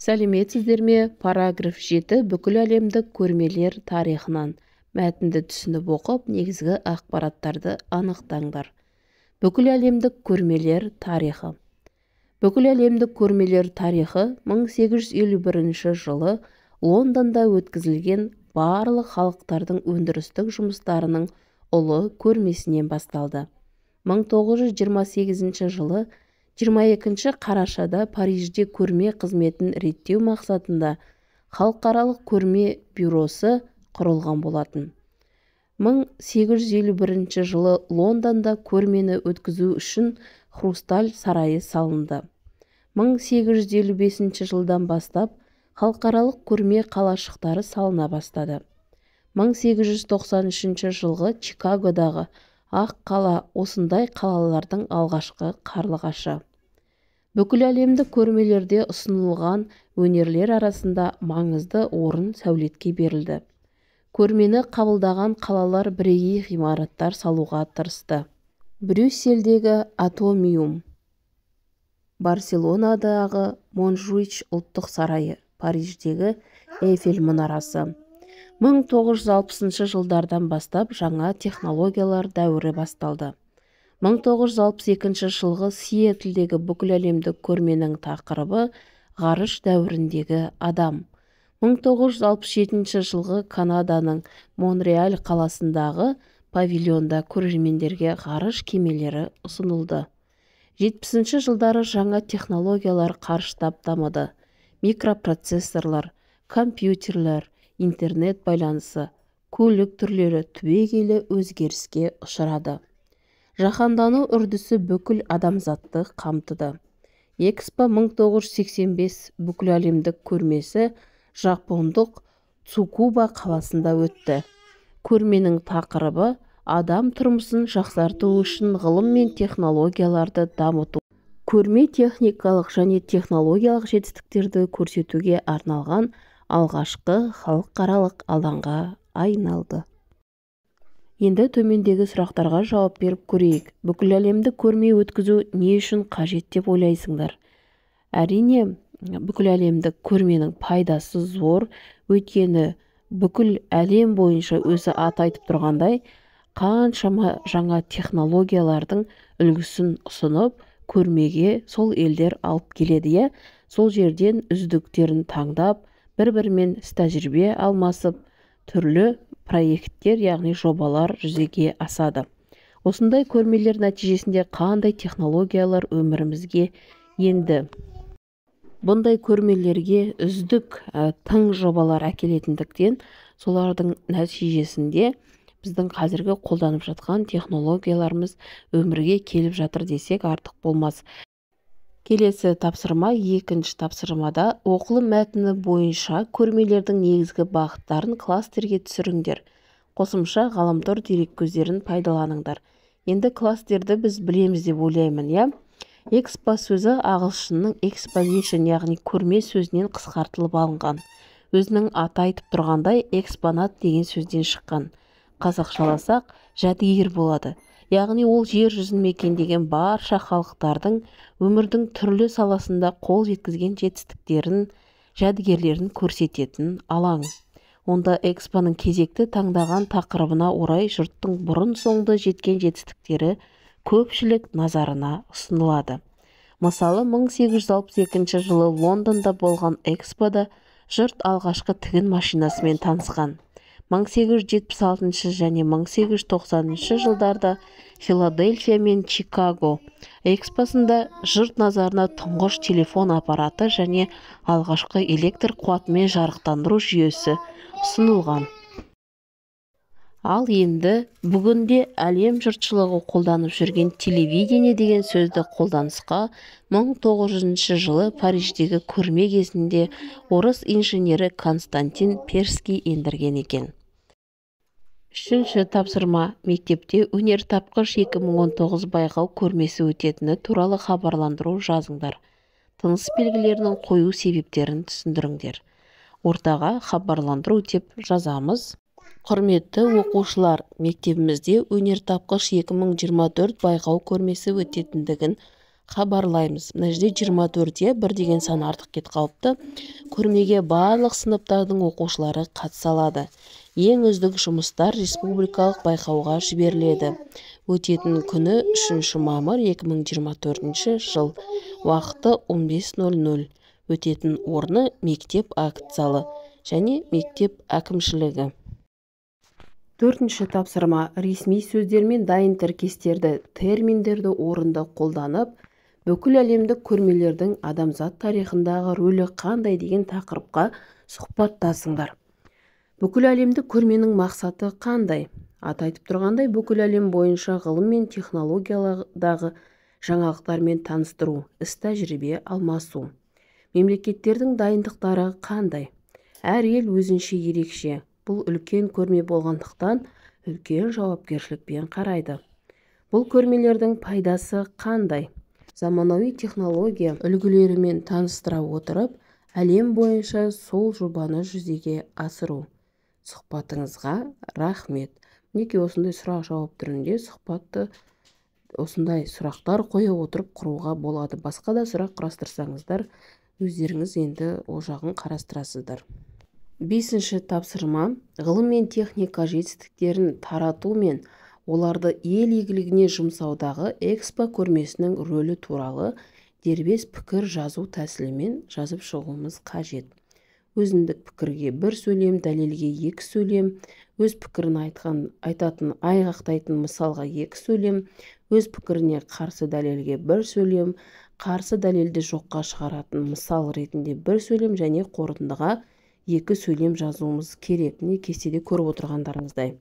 Сәлеметсіздер ме? Параграф 7 бүкіләлемдік көрмелер тарихынан. Мәтінді түсініп оқып, негізгі ақпараттарды анықтаңдар. Бүкіләлемдік көрмелер тарихы. Бүкіләлемдік көрмелер тарихы 1851 жылы Лондонда өткізілген барлық халықтардың өндірістік жұмыстарының ұлы көрмесінен басталды. 1928 жылы 22 қарашада Парижде көрме қызметін реттеу мақсатында Халықаралық көрме бюросы құрылған болатын. 1851 жылы Лондонда көрмені өткізу үшін Хрусталь сарайы салынды. 1855 жылдан бастап халықаралық көрме қалашықтары салына бастады. 1893 жылғы Чикагодағы Ақ қала осындай қалалардың алғашқы қарлығашы. Бүкіләлемдік көрмелерде ұсынылған өнерлер арасында маңызды орын сәулетке берілді. Көрмені қабылдаған қалалар бірегей ғимараттар салуға тырысты. Брюссельдегі Атомиум, Барселонадағы Монжуич ұлттық сарайы, Париждегі Эйфель мұнарасы. 1960 жылдардан бастап жаңа технологиялар дәуірі басталды. 1962 жылғы Сиэтлдегі бүкіләлемдік көрменің тақырыбы ғарыш дәуіріндегі адам. 1967 жылғы Канаданың Монреаль қаласындағы павильонда көрермендерге ғарыш кемелері ұсынылды. 70 жылдары жаңа технологиялар қарыштап дамыды. Микропроцессорлар, компьютерлер, интернет байланысы, көлік түрлері түбегейлі өзгеріске ұшырады. Жаһандану үрдісі бүкіл адамзатты қамтыды. Экспо 1985 бүкіләлемдік көрмесі жапондық Цукуба қаласында өтті. Көрменің тақырыбы адам тұрмысын жақсарту үшін ғылым мен технологияларды дамыту. Көрме техникалық және технологиялық жетістіктерді көрсетуге арналған алғашқы халықаралық алаңға айналды. Енді төмендегі сұрақтарға жауап беріп көрейік. Бүкіләлемдік көрме өткізу не үшін қажет деп ойлайсыңдар? Әрине, бүкіләлемдік көрменің пайдасы зор, өйткені бүкіл әлем бойынша өзі аты айтып тұрғандай, қаншама жаңа технологиялардың үлгісін ұсынып, көрмеге сол елдер алып келеді, иә? Сол жерден үздіктерін таңдап, бір-бірімен тәжірибе алмасып, түрлі проекттер, яғни жобалар жүзеге асады. Осындай көрмелер нәтижесінде қандай технологиялар өмірімізге енді? Бұндай көрмелерге үздік тың жобалар әкелетіндіктен, солардың нәтижесінде біздің қазіргі қолданып жатқан технологияларымыз өмірге келіп жатыр десек артық болмас. Келесі тапсырма, екінші тапсырмада оқылым мәтіні бойынша көрмелердің негізгі бағыттарын кластерге түсіріңдер. Қосымша ғаламтор дереккөздерін пайдаланыңдар. Енді кластерді біз білеміз деп ойлаймын, иә? Экспо сөзі ағылшынның exposition, яғни көрме сөзінен қысқартылып алынған. Өзінің аты айтып тұрғандай экспонат деген сөзден шыққан. Қазақшаласақ, жәдігер болады. Яғни ол жер жүзін мекендеген барша халықтардың өмірдің түрлі саласында қол жеткізген жетістіктерін, жәдігерлерін көрсететін алаң. Онда экспоның кезекті таңдаған тақырыбына орай жұрттың бұрын-соңды жеткен жетістіктері көпшілік назарына ұсынылады. Мысалы, 1862 жылы Лондонда болған экспода жұрт алғашқы тігін машинасымен танысқан. 1876 және 1890 жылдарда Филадельфия мен Чикаго экспосында жұрт назарына тұңғыш телефон аппараты және алғашқы электр қуатымен жарықтандыру жүйесі ұсынылған. Ал енді бүгінде әлем жұртшылығы қолданып жүрген телевидение деген сөзді қолданысқа 1900 жылы Париждегі көрме кезінде орыс инженері Константин Перский ендірген екен. Үшінші тапсырма, мектепте өнертапқыш 2019 байқау көрмесі өтетіні туралы хабарландыру жазыңдар. Тыныс белгілерінің қою себептерін түсіндіріңдер. Ортаға хабарландыру деп жазамыз. Құрметті оқушылар, мектебімізде өнертапқыш 2024 байқау көрмесі өтетіндігін хабарлаймыз. Мына жерде 24, бір деген сан артық кетіп қалыпты. Көрмеге барлық сыныптардың оқушылары қатыса алады. Ең үздік жұмыстар республикалық байқауға жіберіледі. Өтетін күні 3 мамыр 2024 жыл. Уақыты 15:00. Өтетін орны мектеп акт залы және мектеп әкімшілігі. Төртінші тапсырма. Ресми сөздер мен дайын тіркестерді, терминдерді орынды қолданып, бүкіл әлемдік көрмелердің адамзат тарихындағы рөлі қандай деген тақырыпқа сұхбаттасыңдар. Бүкіл әлемдік көрменің мақсаты қандай? Аты айтып тұрғандай, бүкіл әлем бойынша ғылым мен технологиядағы жаңалықтармен таныстыру, іс-тәжірибе алмасу. Мемлекеттердің дайындықтары қандай? Әр ел өзінше ерекше. Бұл үлкен көрме болғандықтан үлкен жауапкершілікпен қарайды. Бұл көрмелердің пайдасы қандай? Заманауи технология үлгілерімен таныстыра отырып, әлем бойынша сол жобаны жүзеге асыру. Сұхбатыңызға рахмет. Мінекей осындай сұрақ-жауап түрінде сұхбатты осындай сұрақтар қоя отырып құруға болады. Басқа да сұрақ құрастырсаңыздар, өздеріңіз енді ол жағын қарастырасыздар. Бесінші тапсырма. Ғылым мен техника жетістіктерін тарату мен оларды ел игілігіне жұмсаудағы Экспо көрмесінің рөлі туралы дербес пікір жазу тәсілімен жазып шығуымыз қажет. Өзіндік пікірге бір сөйлем, дәлелге екі сөйлем, өз пікірін айтатын, айғақтайтын мысалға екі сөйлем, өз пікіріне қарсы дәлелге бір сөйлем, қарсы дәлелді жоққа шығаратын мысал ретінде бір сөйлем және қорытындыға екі сөйлем жазуымыз керек. Міне кестеде көріп отырғандарыңыздай.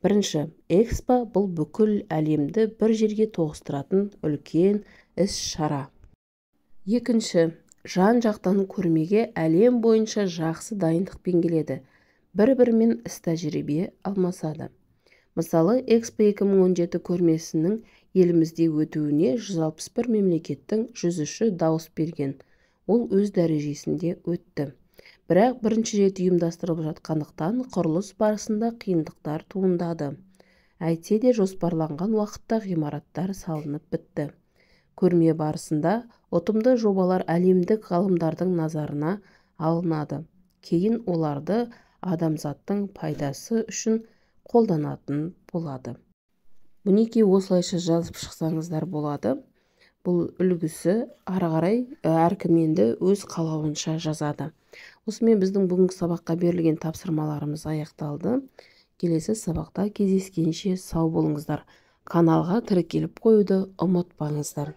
Бірінші, Экспо бұл бүкіл әлемді бір жерге тоғыстыратын үлкен іс-шара. Екінші, жан-жақтан көрмеге әлем бойынша жақсы дайындықпен келеді. Бір-бірімен іс-тәжірибе алмасады. Мысалы, Экспо 2017 көрмесінің елімізде өтуіне 161 мемлекеттің 103-і дауыс берген. Ол өз дәрежесінде өтті. Бірақ бірінші рет ұйымдастырылып жатқандықтан құрылыс барысында қиындықтар туындады. Әйтсе де жоспарланған уақытта ғимараттар салынып бітті. Көрме барысында ұтымды жобалар әлемдік ғалымдардың назарына алынады. Кейін оларды адамзаттың пайдасы үшін қолданатын болады. Мінекей осылайша жазып шықсаңыздар болады. Бұл үлгісі ары қарай әркім енді өз қалауынша жазады. Осымен біздің бүгінгі сабаққа берілген тапсырмаларымыз аяқталды. Келесі сабақта кездескенше сау болыңыздар. Каналға тіркеліп қоюды ұмытпаңыздар.